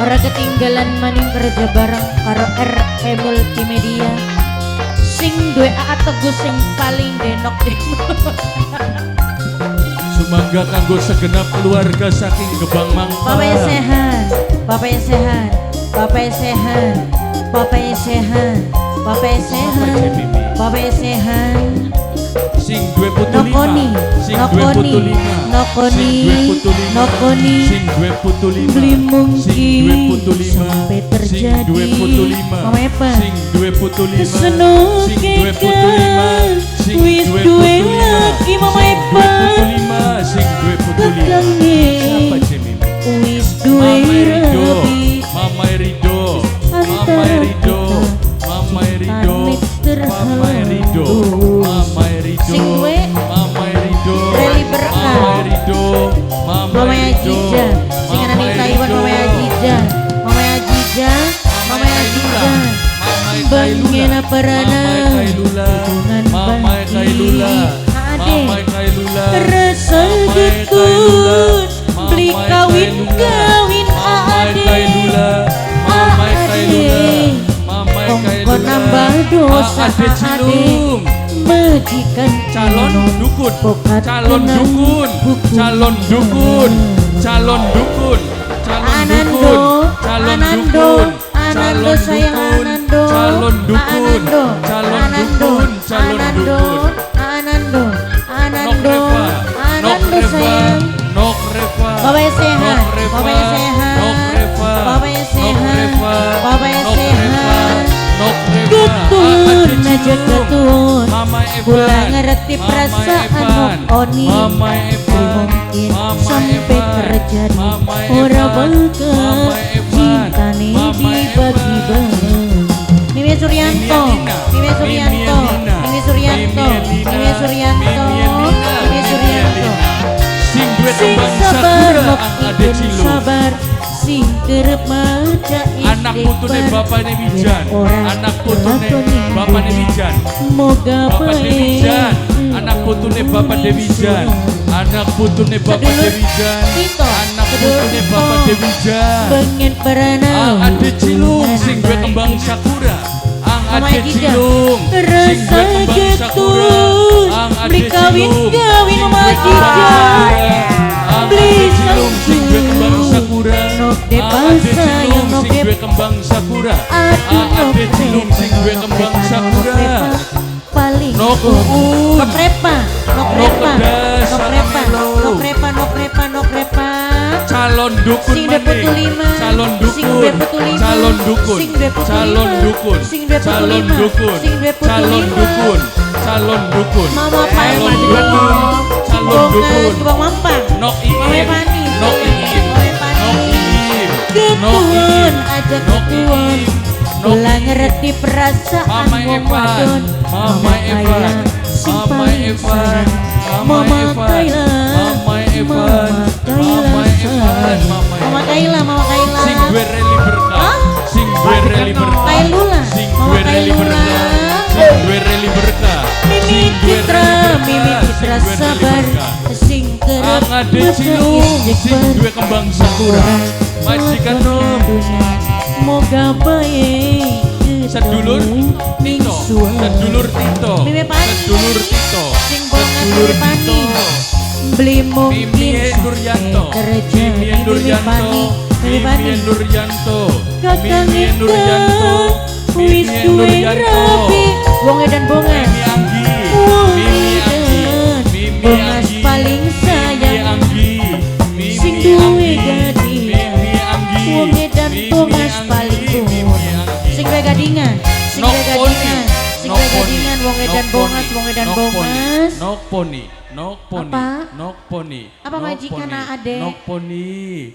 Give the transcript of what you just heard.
Ora ketinggalan maning kerja bareng karo RE Multimedia. Sing duwe Aa Teguh sing paling denok denok. Sumangga kanggo segenap keluarga saking Gebang Mangpa. Bapaknya sehat, bapaknya sehat, bapaknya sehat, bapaknya sehat, bapaknya sehat, bapaknya sehat. Sing duwe putu lima. Nokoni, Sing duwe nokoni, putu lima. Nokoni, Sing duwe putu lima. Nokoni. Sing duwe putu lima. Beli Sing duwe mungkin putu lima. sampai Sing terjadi. duwe putu lima. Mama Eva. Sing duwe putu lima. Seneng Sing duwe putu lima. Sing wis duwe duwe putu lima. lagi Mama Sing duwe Eva. putu lima. Sing duwe putu lima. Kakange Siapa Jemimi? Wis duwe Mama Rido, rabi. Mama Rido, Mama Antara Rido, kita Mama Rido, Mama Rido, terhapus. Mama Rido, Sing duwe Mama Rido, Reli Berkah. Mama Rido, Mama Mama Rido, Ajija sing ana ning Mama Taiwan. Rido, Mama Ajija, Mama Ajija, Mama Ajija. Mama Bangena parana Mama Kailula, hubungan Mama bagi Kailula, Ade Mama Kailula, rasa Mama getun Kailula, beli Mama kawin Kailula, kawin Mama ade Kailula, Mama Ade. Kailula, Mama Kongkon Kailula, nambah dosa Ade ade Cilung, majikan calon dukun, Pokat calon tenang, dukun, hukum calon dukun, calon dukun, calon Anando, dukun, calon Anando, dukun, Anando calon sayang dukun, Anando, calon dukun, Anando, calon Anando, dukun, calon Anando, dukun. Anando, Nok Anando, Reva, Nok Anando Reva, sayang. Nok Reva, Bapaknya sehat, Nok Reva, bapaknya sehat, Nok Reva, bapaknya Nok sehat, Reva, bapaknya Nok Reva, sehat. Nok Reva, Getun Ade aja Cilung, getun, Mama Evan, kula ngerti Mama perasaan Evan, Oni. Mama Evan, Mungkin Mama sampai Evan, terjadi Mama ora Evan, bakal Mama Evan, cintane Mama dibagi-bagi. Mimi Suryanto, Mimi Mimi Suryanto, Mimi Mimi Suryanto, Mimi Mimi Suryanto, Mimi Mimi Suryanto. Sing duwe Sing kembang sabar sakura mok ang Ade ijen Cilung. Sabar sing kerep maca Anak putune istighfar. Bapane Wijan, Ora anak putune lakoni bapane dunya. Wijan. Moga Bapak bae Dewijan, anak putune Bapak Dewijan, anak putune Bapak Sedulur Dewijan, Tito, anak sedulur putune Tito. Bapak Dewijan. Pengen perenang Ang Ade Cilung sing duwe kembang sakura. Ang Mama Ade Jija. Cilung sing Rasa duwe kembang sakura. getun Ang Ade beli kawin Cilung kawin sing Mama duwe kembang Jija. sakura. Ang Beli Ade Cilung sing duwe kembang sakura. Nok de Ang Ade sayang Cilung nok sing de duwe kembang sakura. Aduh Ang nok Ade Cilung sing duwe kembang sakura. Paling Nok Uun. Nok Repa, Nok Nok Repa, Kedas, Nok Repa, Salamelo. Nok Repa, Nok Repa, Nok Repa. Calon dukun Sing duwe putu maning. lima, Calon sing duwe dukun, putu lima, calon dukun, sing duwe putu calon lima, dukun, sing duwe putu calon lima, dukun, sing duwe putu calon lima. Dukun, calon dukun, Mama calon Pani, dukun, sing calon bongas, dukun. Kebang Mampang. Nok Mama Iim, Pani, Nok Iim, Mama Pani. Nok Iim, Nok Ketuan Iim, aja Nok ketuan. Iim, Nok Kula Iim. ngerti perasaan Mama wong Evan, wadon. Mama Mama Evan, Kayla sing Mama paling Evan, sayang. Mama Mama Evan, Kayla, Mama Evan, Mama Kayla Mama Evan, sayang. Mama Mama Evan. Kayla, Mama Kayla. Sing duwe reli berkah, Hah? Sing duwe reli berkah, Kailula, sing Mama duwe reli Kailula. Berkah, sing duwe reli berkah, Mimi sing duwe Citra, reli berkah, Mimi sing Citra duwe reli sabar berkah. Sing kerep Ang Ade maca Cilung sing istighfar. Duwe kembang sakura. Majikan nom. Moga bae Sedulur ning Tito, sedulur Tito, Mimi Pani. Sedulur Tito, Sing bongas sedulur Mimi Pani. Tito. Beli mungkin Mimi Nuryanto, sampai terjadi. Mimi Mimi Nuryanto, Pani, Mimi Pani. Mimi Nuryanto, Kakang Mimi Ika Nuryanto, wis Mimi duwe Nuryanto, rabi wong edan bongas. Mimi Anggi, Wong Mimi Anggi, edan Mimi bongas Anggi, paling Mimi sayang Anggi, Mimi sing duwe Anggi, gadingan. Mimi Anggi, Wong edan Mimi bongas Anggi, paling Mimi umur Anggi. Sing duwe gadingan, sing Nok duwe Poni, gadingan, sing Nok duwe Poni, gadingan wong edan Nok bongas, Poni, wong edan Nok Poni, bongas. Nok Poni, Nok Poni, Apa? Nok Poni, Apa Nok majikan Poni, Ade? Nok Poni.